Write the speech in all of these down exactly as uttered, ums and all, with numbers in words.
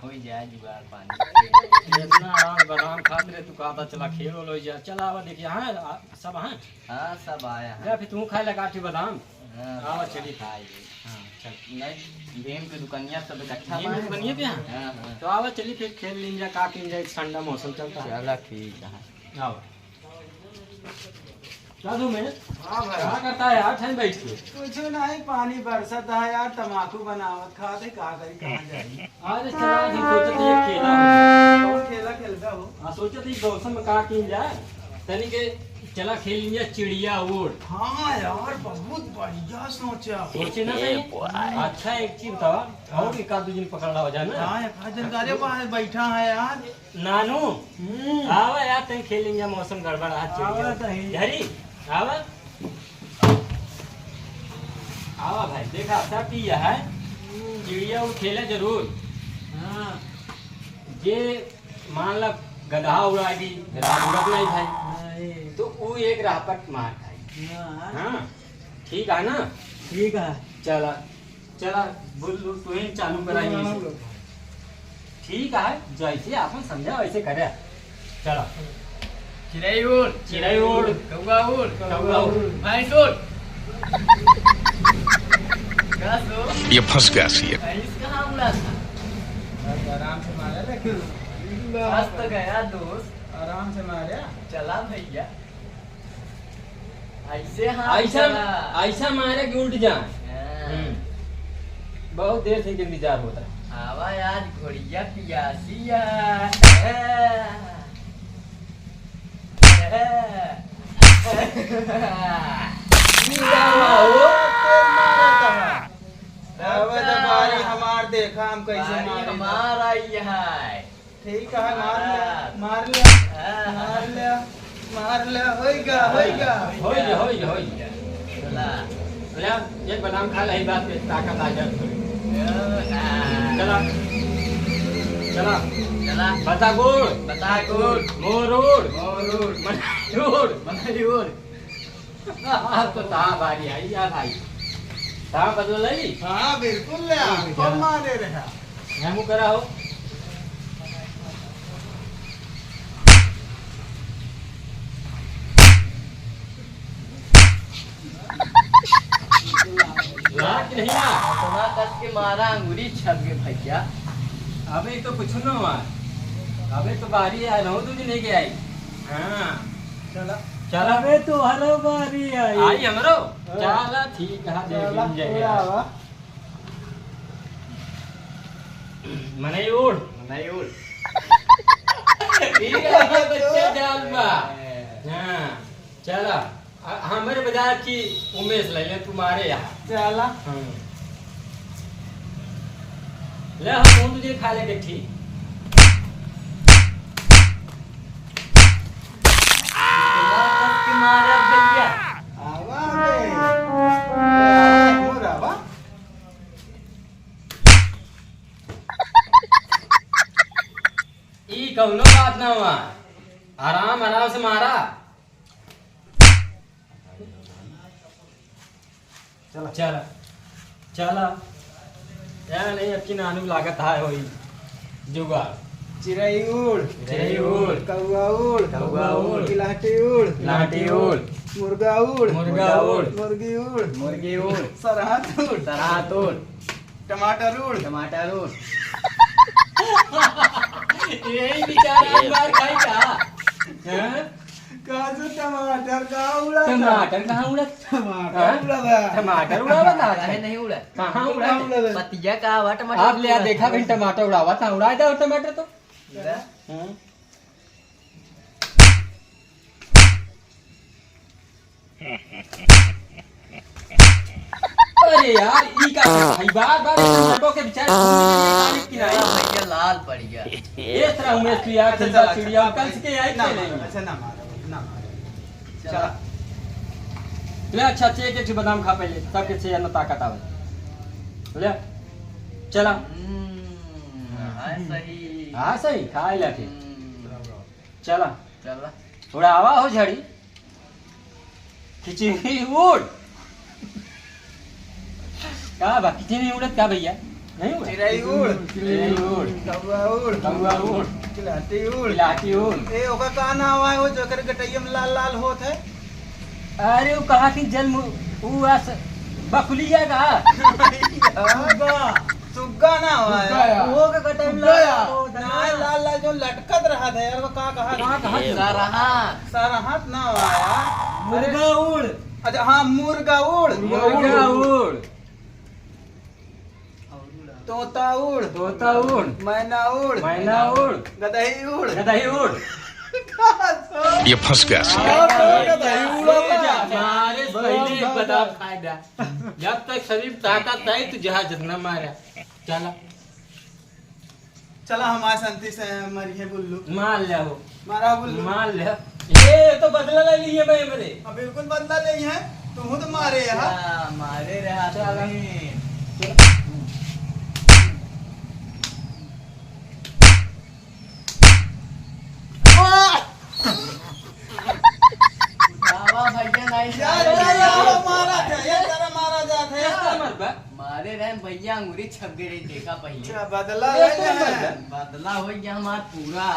होइ जाए जुगाड़ पानी। इतना आराम बादाम खात रहे, तू कहता चला खेल वेल होइ जाए। चला आवा देखिए, हाँ, आ, सब हैं। हाँ, सब आया है। जा फिर तू खाए लगा के बादाम। हाँ, आवा चली। खाए। हाँ, चल। नहीं, भीम के दुकनिया सब इकट्ठा भीम के बा। दुकनिया पे हैं? हाँ, हाँ। तो आवा चली फिर खेल लीन जा, का कीन जा, ठंडा मौसम चलता है। चला ठीक है। आओ। का दो मिनट? हाँ भाई। का करता है यार, ठंड बैठ के? कुछ नहीं, पानी बरसत है यार, तमाकू बनावत खाते, का करी, कहाँ जाई? अरे चला, हम सोचत ही खेला हो। कौन खेला खेलता हो? हाँ, सोचत ही मौसम में का कीन जाए, तनी के चला खेल लिया चिड़िया उड़। हाँ यार, बहुत बढ़िया सोचा। सोचे ना सही? अच्छा, एक चीज बतावा, और एक आध दो दिन पकड़ लावा जाए ना। हाँ, एक आध दिन का, अरे, बाहर बैठा है यार। नानू, हम्म। आवा यार, तनी खेल लिया, मौसम गड़बड़ है, चिड़िया। आवा तनी। झरी, आवा। आवा भाई, देखा, सब पिया है। हम्म। चिड़िया वो खेले जरूर। हाँ। जे मान ला गदहा उड़ा दी, गदहा उड़त नहीं भाई। नहीं। तो वो एक राह पर मार खाई। हाँ। हाँ, ठीक है ना? ठीक है। चला। चला, बोल, बोल, तू ही चालू करा, यही से। ठीक है, जैसे आपन समझा वैसे करे। चला। चिड़ै उड़। चिड़ै उड़। कौआ उड़। कौआ उड़। भैंस उड़। का सो? ये फंस गया सी। भैंस कहाँ उड़ा था? बस आराम से मारे, लेकिन फंस तो गया दोस्त। आराम से मारे। चला भैया। ऐसे हाथ ऐसा, चला। ऐसा मारे कि उठ जाए। हाँ। हम्म। बहुत देर से इंतजार होता है। आवा यार, घोड़िया पियासी यार। आवा हो। आवा तो बारी हमार, देखा हम कैसे बारी मारे। हमार आई है। ठीक है, मार ले, मार ले, हाँ। मार ले, मार ले, होइगा, होइगा। होइगा, होइगा, होइगा। चला। ले, एक बादाम खा ले, ई बात पे ताकत आ जाए थोड़ी। यो ना। चला। चला। चला। बता गुड़। बता गुड़। मोर उड़। मोर उड़। मनई उड़। मनई उड़। अब तो तहाँ बारी आई, या भाई? तहाँ बदल ली? हाँ, बिल्कुल ले आ। ठीक है। कौन मारे रहा? हमू करा हो। लाग नहीं ना। इतना कस के मारा, अंगुरी छप गए भैया। अबे तो कुछ न हुआ। अबे तो बारी है, नौ दो दिन ही के आई। हाँ। चला। चला। अबे तोहरो बारी आई। आई हमरो? हाँ। चला, ठीक है, देख चला, लीन जाए। पूरा आवा। मनई उड़। मनई उड़। ठीक है, बच्चा जाल बा। हाँ, चला। आ, हमरे बजाय कि उमेश लइले, तू मारे यहाँ। चला। हाँ। ले, हम कौन तुझे खा ले गट्ठी? इतना कस के मारा भैया। आवा बे। आवा, हो रहा बा। ई कौनो बात ना हुआ, आराम, आराम से मारा। चला। चला। चला। या नहीं, अब की नानू लागत है होई जुगाड़। चिरई उड़। चिरई उड़। कौआ उड़। कौआ उड़। गिलहटी उड़। गिलहटी उड़। मुर्गा उड़। मुर्गा उड़। मुर्गी उड़। मुर्गी उड़। सरहत उड़। सरहत उड़। टमाटर उड़। टमाटर उड़। यही बेचारा एक बार खाई का? हैं? कहाँ से टमाटर कहाँ उड़ा था? टमाटर कहाँ उड़ा? टमाटर हाँ? उड़ा था। टमाटर उड़ावा था? काहे नहीं उड़ा? कहाँ उड़ा? कहाँ उड़ा था? पतिया का आवा टमाटर आप ले आ उड़ा। देखा कहीं टमाटर उड़ावा था, उड़ा जाओ टमाटर तो। उड़ा? हम्म। अरे यार, ई का भाई, बार बार टमाटो के बेचारे फूल के तारीफ की नहीं। भैया लाल पड़ गया। ए तरह उमेश तू यार, अच्छा, चिड़िया चला, चिड़िया, अच्छा, कल से के आई ना खेले। मारो, अच्छा, ना मारो, ना मारो। चला। चला। ले, अच्छा, अच्छा, एक, एक ठो बादाम खा पहले, तब के से ना ताकत आवे। ले, चला। हम्म, हाँ, सही। हाँ, सही, खा ले फिर। हम्म। चला। चला। उड़ावा हो झड़ी। खिचड़ी उड़। का बा, खिचड़ी उड़त का भैया? नहीं हुआ? चिरई उड़। चिरई उड़। कौआ उड़। कौआ उड़। किलाटी उड़। किलाटी उड़। ए, ओकर का नाव है वो, जेकर गटइया में लाल लाल होत है? अरे, वो कहा कि जल मु-, वो अस-, बकुलिया का। सुग्गा। सुग्गा ना हुआ सुग्गा यार। यार। वो के गटइया में सुग्गा लाल यार। लाल होत है ना। ना, लाल लाल जो लटकत रहा था यार, वो का कहा? का कहा? सरहा। सरहा ना हुआ यार। मुर्गा उड़। अच्छा, हाँ, मुर्गा उड़। मुर्गा उड़। तोता उड़। तोता उड़। मैना उड़। मैना उड़। गदही उड़। गदही उड़। ये फंस गया सी। गदही उड़। मारे से पहले एक बादाम खाए जा। जब तक शरीर ताकत है, तू जहाँ जितना मारा। चला। चला, हमारे संती से मरिहे बुल्लू। मार ले हो। मारा बुल्लू। मार ले। ये तो बदला ले लिए भाई मेरे। अब बिल्कुल बदला ले हैं। तू तो मारे है। अच्छा, मारे रहा चला। तुम्हें। उठावा भैया, नहीं यार, मारे। यार, मारा था, यार, तारा मारा जात है। क्या मरबा? मारे रहे भैया, अंगूरी छप गई रही, देखा पहले। अच्छा, बदला ये ले तो ले। मरबा। बदला हो गया हमार पूरा।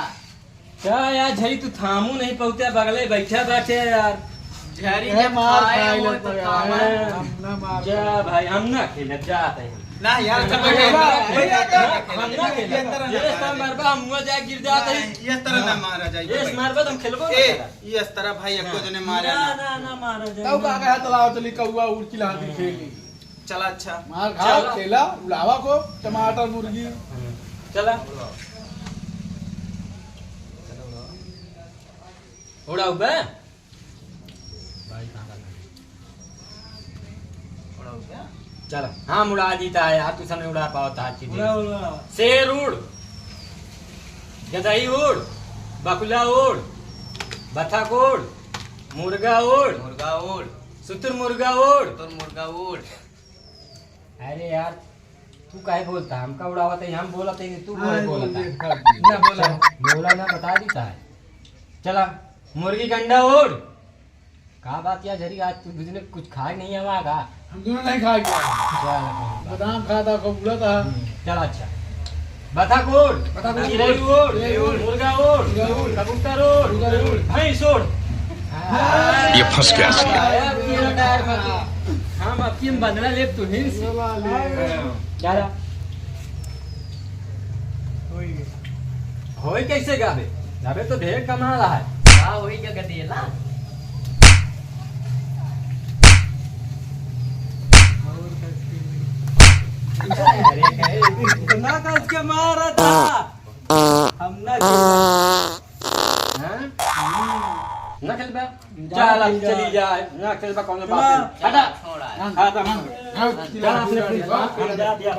क्या यार, झरी तू थामू नहीं पहुँचा, बगले बैठा बैठे यार। झरी ए, जब मार खाए खाए हो लग तो गया। थामा। ए, हम ना मार जा खाए। भाई, हम ना खेलब, जात है। ना यार, चल बैठ। भैया, भैया, हम ना खेलब। ये तरह ना ये मारा सब जाए। मरबा, हम मुँह जाए गिर जात है। नहीं, ये तरह ना मारा जाए, ये बैठ। मरबा तो हम खेलबो ना ए, करा। ये इस तरह भाई, एको हाँ। जने मारे ना, ना। ना, ना मारा जाए। तब का कहा, चलाओ, चली कौआ उड़ की लहाती खेली। चला, अच्छा। मार खाओ, चला। खेला, उड़ावा को, टमाटर, मुर्गी। हम्म। चला। उड़ाऊ बे। उड़ाऊ बे। चला, हम उड़ा जीता है यार, तू सब नहीं उड़ा पावत है आज की उड़ा, दिन। उड़ा। शेर उड़, गदही उड़, बकुला उड़, बथक उड़, मुर्गा उड़, मुर्गा उड़। शुतुरमुर्गा उड़। शुतुरमुर्गा उड़। अरे यार, तू काहे बोलता? हमका उड़ावत है, हम बोलत है, तू बोले हाँ, बोलता। बोल दे, कर दे। ना बोला, बोला ना, बता देता है। चला, मुर्गी के अंडा उड़। का बात यार, झरी आज तू दूसरे कुछ खाए नहीं हवा का? हम दोनों नहीं खाए क्या? चला, कोई बात। बादाम खाता, खूब उड़ता। हम्म, चला अच्छा। बथक उड़, बथक उड़, चिरई उड़, चिरई उड़, मुर्गा उड़, मुर्गा उड़, कबूतर उड़, कबूतर उड़, भैंस उड़। ये फंस गया सी। हम अब की हम बदला लेब तुहिन से। क्या रहा? होई कैसे गावे? गावे तो ढेर कमाल है। का होई क्या गदेला? इतना कस के मारा था। हम ना खेलबा। हाँ? ना खेलबा? जा, चला, खेल जा। चली जा। ना खेलबा, कौनो बात नहीं। हटा। हाँ, हाँ, हाँ। जा, अपने, अपने, हाँ, जा, जा, जा।